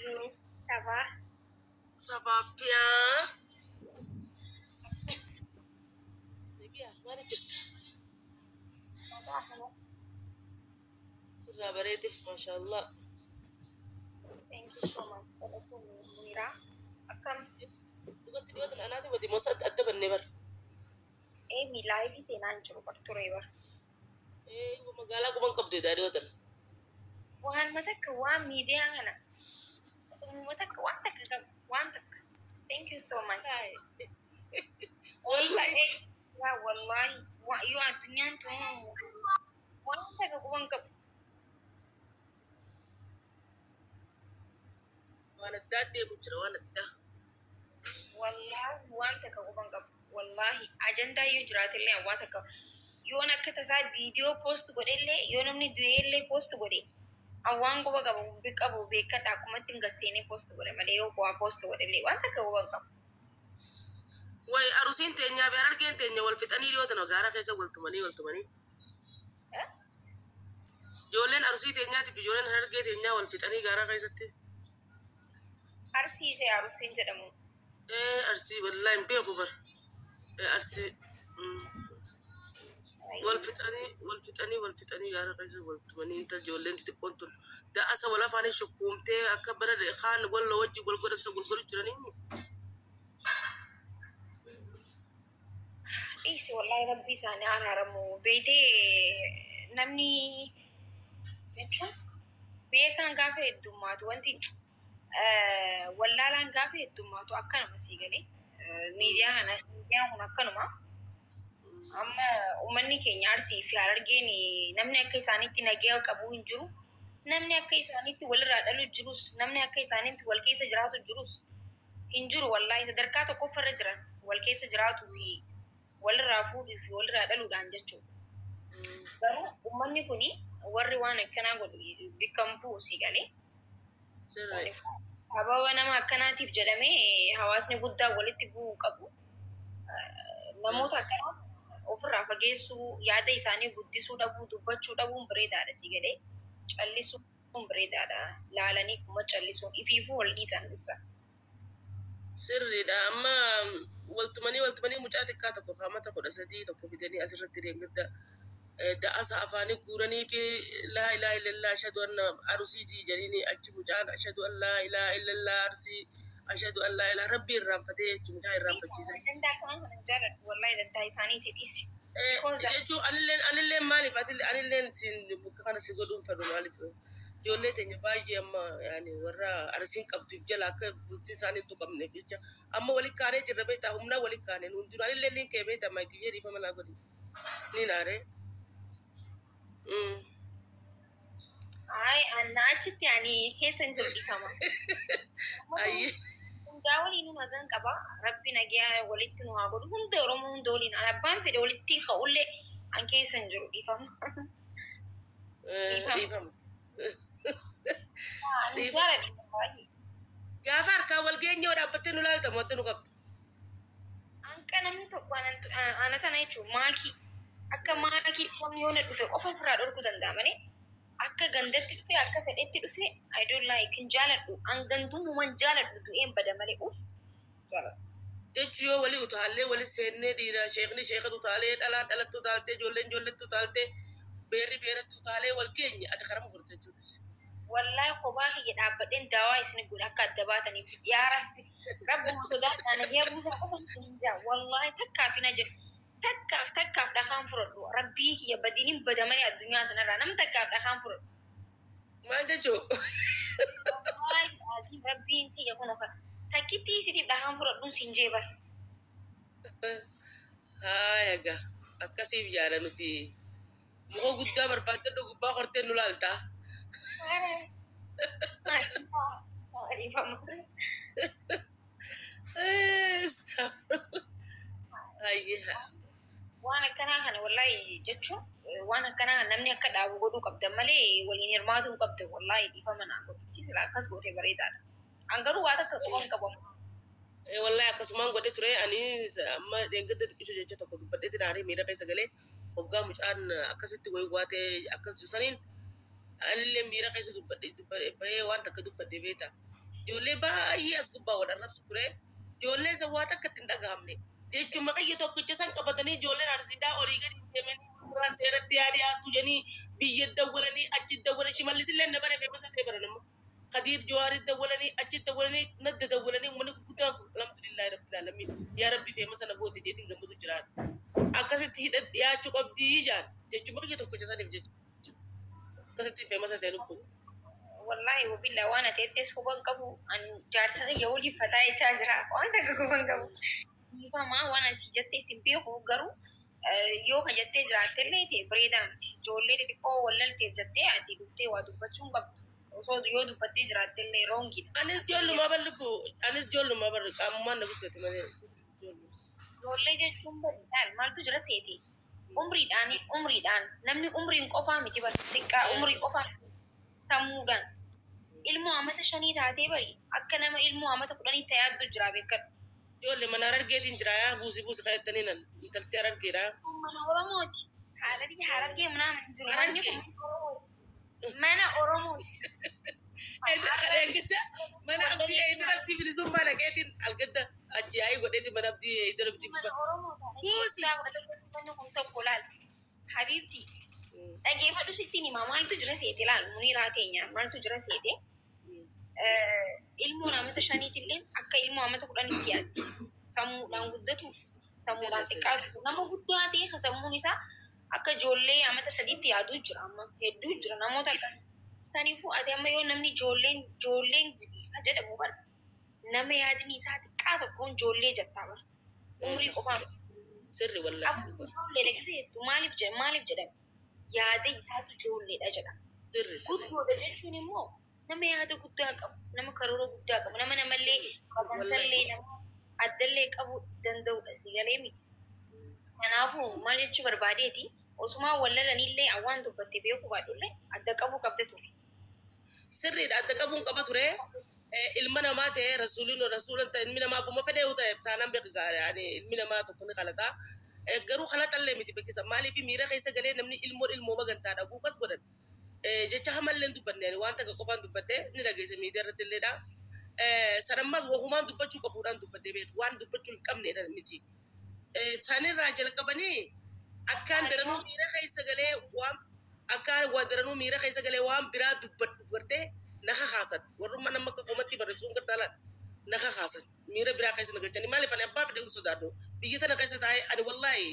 Bonjour, ça va? Ça va bien? Nagiyaa, maali jirta? Nagaa kana. Sirraa bareede, maashaallah. Thank you so much. Galatoomii Muniraa. Akkam? Dhugatti dhiyootan anaati wadi mosa adda bannee bar. Eemi live seenaan jiru bar ture bar. Ee, magaalaa quban qabdu edaa dhiyootan. Waan takka waan miidiyaa kana. Uumama takka waan takka qabu waan takka. Thank you so much. Wallahi. Yaa wallahi yoo addunyaan tun waan takka quban qabu. Waan addaa deemu jira, waan addaa. Wallahi waan takka quban qabu. Wallahi ajandaa yoo jiraatillee waan takka yoon akka tasaa viidiyoo post godhellee, yoo namni du'eellee post godhe, waan quba qabu qabu beekadha. Akkumatti hin gasseenee post godhe malee, yoo bu'aa post godhellee waan takka quban qabu. Way, Arusiin teenyaa fi Harargeen teenya wal fixanii dhiyootan gaara keessa wal tumanii wal tumanii. Ijoolleen Arusii teenyaatiif ijoolleen Harargee teenyaa wal fixanii gaara keessatti. Arsii ishee Arusiin jedhamu. Ee, Arsii, wallahi hin beeku bar. Ee, Arsii. Wal fixanii, wal fixanii, wal fixanii, gaara keessa wal tumanii. Intal ijoolleen xixiqqoon tun da'asa wal afaanii shukkuumtee akka bara kaan walloo wajjin wal godhan wal godhu jiranii. Dhiisi, wallahi rabbi isaanii araaramu. Beetee namni jechuun beekaan gaafa heddummaatu, wanti wallaalaan gaafa heddummaatu akkanuma sii galee miidiyaa kana, miidiyaan kun akkanuma. Amma uummanni keenya Arsii fi Harargeen namni akka isaaniitti nagaa qabu hin jiru. Namni akka isaaniitti walirraa dhalu jirus, namni akka isaaniitti wal keessa jiraatu jirus hin jiru. Wallaahi sadarkaa tokkoffarra jiran wal keessa jiraatu fi walirraa fuudhuu fi walirraa dhaluudhaan jechuudha. Garuu uummanni kuni warri waan akkanaa godhu bikkan bu'u si galee. Sirrii. Sababa nama akkanaatiif jedhamee hawaasni guddaan walitti bu'uu qabu. Namoota akkanaa ofirraa fageessuu, yaada isaanii guddisuu dhabuu, dubbachuu dhabuun bareedaadha si galee. Callisuun bareedaadha. Laalanii kuma callisuun ifiifuu wal dhiisan ibsa. Sirriidha. Amma waltumanii waltumanii mucaa xiqqaa tokko kaamata 13 tokko fidanii asirratti deengidda da'asa afaanii guuranii fi laa ilaaha illallah, ashhadu anna Arusii jedhanii, achi mucaan ashhadu an laa ilaaha illallah Arsii, ashhadu an laa ilaaha Rabbii irraanfatee jechuun mucaa irraanfachiisan. Ajandaa kana kanan jaaladhu wallahi dantaa isaaniitiif dhisi. Jechuun anilleen maaliif anilleen siin bakka kana si godhuun fedhu, maaliif ijoollee teenya baay'ee amma yaani warra Arsiin qabduuf jala akka bultii isaanii tuqamneef jecha amma wali kaanee jirra, beektaa, humnaa wali kaanee nuun jiru. Anillee niin kee, beektaa, maakiyyee dhiifama naa godhi, niin aaree. Ay, anna achitti ani keessa hin jiru, dhiifama. Ayyee. Hundaa waliin nagaan qaba. Rabbi nagaa walitti nu haa godhu. Hunda Oromoo hunda waliin. An abbaan fedhe walitti ka'ullee an keessa hin jiru, dhiifama. Dhiifama. Ani jaaladha baay'ee. Gaafa harkaan wal geenyee dhaabbattee nu laaltamu watti nu qabdu. Hanqa namni tokko ana tana jechuun maakii akka maakii namni yoo na dhufe qofa ofirraa dhorkuu danda'a malee, akka gandatti dhufe, akka fedhetti dhufe, I don't like, hin jaaladhu. An gandummaan jaaladhu, du'een bada malee, uff, jaaladhu. Jechi yoo walii utaallee wali seennee, dhiira sheekni sheekatu utaalee, dhalaan dhalattu utaaltee, ijoolleen ijoollettu utaaltee, beerri beeratti utaalee wal geenye, ati karama gorte jechuudha. Wallahi kophaa kiyya dhaabbadheen daawaa isin godha akka adda baataniif. Yaa Rabbi, rabbuma sodaadhaa nagaya buusaa qofa isin jaa. Wallahi takkaaf hin ajaru. Takkaaf takkaaf dhakaan fudhadhu. Rabbii kiyya badiin bada malee addunyaa kanarraa nam takkaaf dhakaan fudhadhu. Maal jechuu? Wallahi aziim, rabbiin kiyya kun ofa. Takkitti isitiif dhakaan fudhadhuun siin jee bara. Haaya gaa, akkasiif yaada nuti muka guddaa barbaaddadhu gubbaa hortee nu laaltaa. Dhiifama. Hayyee. Waan akkanaa kana wallahi jechuun waan akkanaa kana namni akka dhaabu godhuu qabda malee waliin hirmaatuu hin qabda. Wallahi dhiifama naa godhutti, sila akkas gootee bareedaadha. An garuu waa takka quban qabu. Wallahi akkasumaan godhe ture. Ani amma dheengadda xiqqisho jecha tokko dubbadheetti naarii miira keessa galee, hoggaa mucaan akkasitti wayi waatee akkas saniin anillee miira keessa dubbadhe bahee waan takka dubbadhe, beeta. Ijoollee baay'ee as gubbaa wal arrabsu ture. Ijoolleen san waan takka itti hin dhagahamne. Jechuma kiyya tokkicha san qabatanii ijoolleen Arsiidhaa olii gadi deemanii duraan seeratti yaa dhiyaattu jedhanii biyya dawwalanii achi dawwalanii Shimallis illee na bare fe'isa ta'e bara nama. Kadiir Jawaarii dawwalanii achi dawwalanii nadda dawwalanii uummanni gurguddaan kun alhamdulillahi rabbil alamin yaa rabbi fe'isa na goote jeetiin gammadu jiraan. Akkasitti hidha dhiyaachuu qabdii jaan jechuma kiyya tokkicha saniif jechuudha. Akkasitti fe'isa ta'e lubbuun. Wallahi wabilla waan ati jettes huban qabu, an jaarsa kiyya waliin fataa jechaa jira, waan takka huban qabu. Dhiifamaa, waan ati jettee sin beeku, garuu yoo ka jettee jiraattellee ta'e bareedaa miti. Ijoollee xixiqqoo wallalteef jettee ati dhuftee waa dubbachuu hin qabdu. Osoo yoo dubbattee jiraattellee wrongidha. Anis ijoollummaa ballufu, anis ijoollummaa barri qaamummaan na guddate malee ijoollummaa. Ijoollee jechuun bari maaltu jira seete? Umriidhaan namni umriin qofaa miti bari, xiqqaa umrii qofaa miti, sammuudhaan. Ilmoo amata 5 taatee bari akka nama ilmoo amata 10 tayaaddu jira, beekadhu. Ijoollee mana Harargeetiin jira, yaa buusi buusi kan jettanii nan intalti Harargeedha. Mana Oromooti. Haadhatii Harargee manaa hin jiru. Manni Harargee. kun mana Oromooti. Algadda mana abdii eedara abdii bilisummaa dhaqeetiin algadda achi yaa'ii godheetiin mana abdii eedara abdii Mana bilisummaa. Oromooti. Buusi. Manni kun tokko laal. Habiibti, dhageeffadhu, sittiin himaa, maaltu jira seete? Laal, Muniiraa teenya, maaltu jira seete? Ilmoo amata 5tillee akka ilmoo amata 10tti yaaddi. Sammuudhaan guddatuuf sammuudhaan xiqqaatu nama guddaa ta'e ka sammuun isaa akka ijoollee amata 3tti yaaduu jira, amma hedduu jira namoota akkas. Saniifuu ati amma yoo namni ijoolleen ka jedhamu bara nama yaadni isaa xiqqaa tokkoon ijoollee jettaa bara. Umrii qofaan. Sirri wallaahi. Afur ijoolleedha gisee jettu maaliif jedhame? Yaada isaatu ijoolleedha jedhama. Sirri sirri. Guddoodha jechuun immoo nama yaada guddaa qabu, nama karoora guddaa qabu, nama namallee sagantallee nama addallee qabu danda'udha, si galee miti. Kanaafuu maal jechuu barbaadeeti, osumaa wallalanillee waan dubbatte beekuu baadhullee adda qabuu qabda ture. Sirriidha, adda qabuun qaba ture. Ilma namaa ta'e, rasuuliin rasuulan ta'e, ilmi namaa akkuma fedhe yoo ta'e taanaan beeku, ilmi namaa tokko ni kalataa. Garuu kalaxallee miti beeksisa, maaliif miira keessa galee namni ilmoon ilmoo magantaadha guukas godhan. Jecha hamallee hin dubbanne, ani waan takka qofaan dubbadde ni dhageesse miidiyaa irratti illeedha. Sanammas wahumaan dubbachuu qabuudhaan dubbadde beeku, waan dubbachuu hin qabneedha miti. Sanirraa jalqabanii akkaan daranuu miira keessa galee waan akkaan waan daranuu miira keessa galee waan biraa dubbadhu gartee na kakaasan, warrummaa nama akka komatti barreessuun gartaalaan na kakaasan, miira biraa keessa na galchanii. Maaliif ani abbaa fedhe hin sodaadhu biyya tana keessa taa'ee, ani wallaahi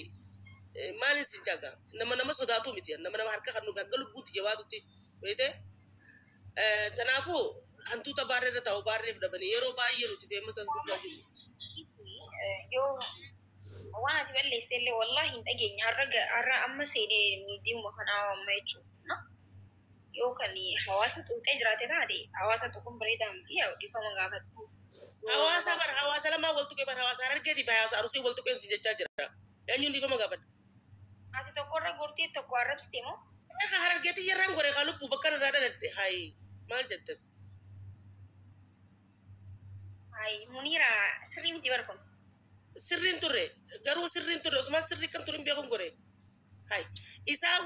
maalin sin jaaga, nama sodaatu miti, nama harka kan nuuf hanga lubbuutti jabaatutti beekte. Kanaafuu hantuuta baarree irra taa'u baarreef dhabanii yeroo baay'ee nuti feemata as gubbaa jiru. Yoo waan ati balleessite illee wallahi hin dhageenye, har'a amma seenee miidiyaa kanaa amma jechuudha. Yoo kan hawaasa tuuxee jiraate taate hawaasa tuquun bareedaa miti, dhiifama gaafadhu. Hawaasa bar hawaasa lamaa wal tuqee bar, hawaasa Harargeetii fi hawaasa Arusii wal tuqeen si jechaa jira. Eenyuun dhiifama gaafadha? Ati tokkorra gortee tokko arrabsite moo? Egaa Harargeetii yerraan godhe kaa lubbuu bakka irraa dhaladhe, hayi maal jettati? Hayi Muniira, sirrii miti bar kun. Sirriin turre, garuu sirriin turre, osumaan sirrii kan turin beekuun godhe. Hayi isaan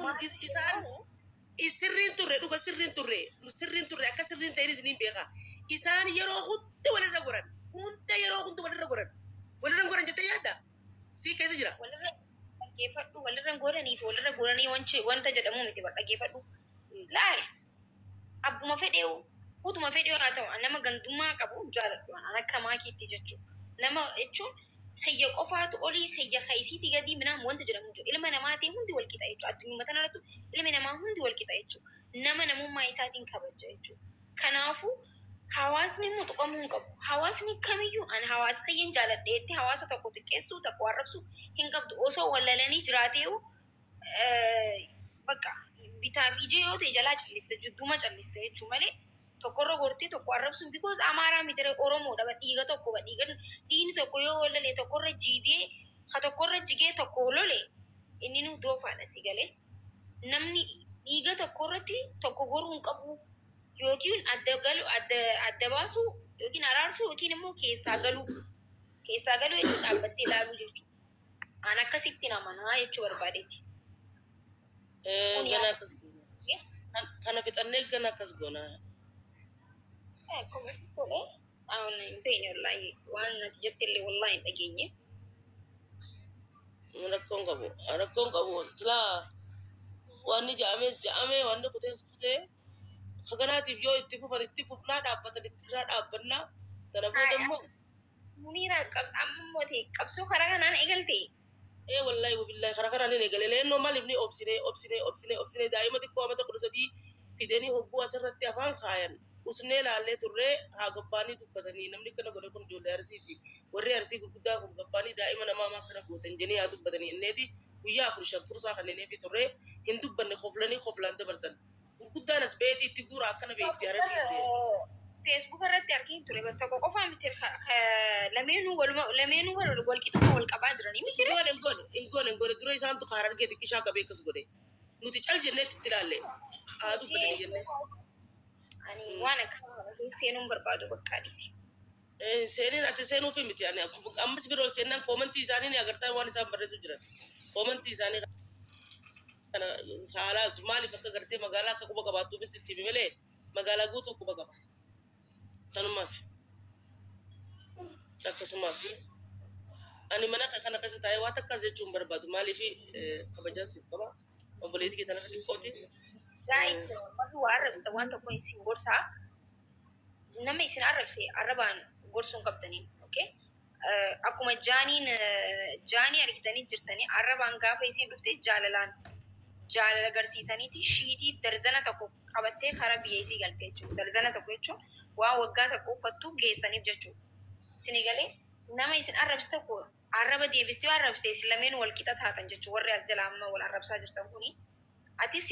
sirriin turre, dhuga sirriin turre, sirriin turre, akka sirriin ta'in isiniin beeka. Isaan yeroo hunda walirra goran, hunda yeroo hunda walirra goran, walirra goran jettee yaadda? Sii keessa jira. Walirra, dhaggeeffadhu, walirra godhanii fi walirra godhanii wanta jedhamu miti bar, dhaggeeffadhu. Laal, abbuma fedheewu utuma fedheewu haa ta'u, nama gandummaa qabu jaaladhu an akka maakiitti jechuudha. Nama jechuun kiyya qofaatu olii, kiyya kayisiitii gadii minaan wanta jedhamu jiru. Ilma namaatiin hundi wal qixa jechuudha. Addunyuma tanarrattu ilmi namaa hundi wal qixa jechuudha. Nama namummaa isaatiin kabaja jechuudha. Kanaafuu hawaasni immoo tuqamuu hin qabu. Hawaasni kamiyyuu an hawaasa kiyyan jaaladheetti hawaasa tokko xiqqeessuu, tokko arrabsuu hin qabdu. Osoo wallalanii jiraateewu bakka bitaa fi ijee yoo ta'e jalaa calliste, jidduma calliste jechuu malee tokkorra gortee tokko arrabsuun, because Amaaraa miti, Oromoodha, dhiiga tokko, dhiiga dhiigni tokko yoo wallale tokkorra jiidee ka tokkorra jigee tokko lole inni nu doofaadha, si galee? Namni dhiiga tokko irratti tokko goruu hin qabu, yookiin adda galu, adda baasuu yookiin araarsuu yookiin immoo keessaa galuu, keessaa galuu jechuun dhaabbattee ilaaluu jechuudha. An akkasitti amanaa jechuu barbaadeeti. Gana akkas goona. Kana fixannee gana akkas goona. Akkuma sitti tole, hin beekne wallaahi, waan ati jette illee wallaahi hin dhageenye. Rakkoon qabu, rakkoon qabu. Silaa wanni ja'amees ja'ame, wanni kutees kutee. Kanaatiif yoo itti fufan itti fufnaa, dhaabbatan itti irraa dhaabbannaa. Tana booda immoo Muniira, amma immoo ta'e qabsoo karaa kanaan eegalte. Ee, wallaahi wabillahi, karaa kanaan hin eegale. Leennoo maaliif ni obsinee, obsinee, obsinee, obsinee, daa'ima xiqqoo amata 13 fidanii hogguu asirratti afaan kaayan. Usnee laallee turree haa gabbaanii dubbatanii, namni kana godhe kun ijoollee Arsiiti. Warri Arsii gurguddaan kun gabbaanii daa'ima namaa maa kana gootan jedhanii haa dubbatanii inneeti guyyaa afur shan fursaa kanneenii fi turree hin dubbanne, koflanii koflaan dabarsan. Gurguddaan as beetii itti guura akkana beekti Harargeetti. Facebook irratti argin ture, bar tokko qofaa miti, lameenuu waluma lameenuu wal qixuma wal qabaa jiranii miti. Hin goone, hin goone, hin goone, hin goone. Dura isaantu Harargee xiqqishaa qabee akkas godhe. Nuti cal jenneetti itti ilaalle, haa dubbatanii jennee. Ani waan akkana kana keessa seenuun barbaadu, bakka dhiisi. Seeniin ati seenuufi miti. Ani ammas bira ol seennaan koomantii isaanii ni agartaa, waan isaan barreessu jiran. Koomantii isaanii kana haalaaltu maaliif akka gartee magaalaa akka quba qabaattuufis itti himi malee magaalaa guutuu quba qaba. Sanumaaf. Akkasumaaf. Ani mana kana keessa taa'ee waa takkaas jechuun barbaadu, maaliif kabajaan siif qaba. Obboleettii kee tanarra xiqqooti. Guys, warri waa arrabsita, waan tokko isin gorsaa. Nama isin arrabse arrabaan gorsuu hin qabdanii. Okay? Akkuma jaaniin jaanii argitanii jirtanii, arrabaan gaafa isin dhufte jaalalaan jaalala agarsiisaniiti shiitii darzana tokko qabattee karaa biyya isii galte jechuudha. Darzana tokko jechuun waan waggaa tokko uffattu geessaniif jechuudha. Isin galee, nama isin arrabse tokko arraba deebistee yoo arrabste isin lameen wal qixa taatan jechuudha. Warri as jala amma wal arrabsaa jirtan kuni. Atis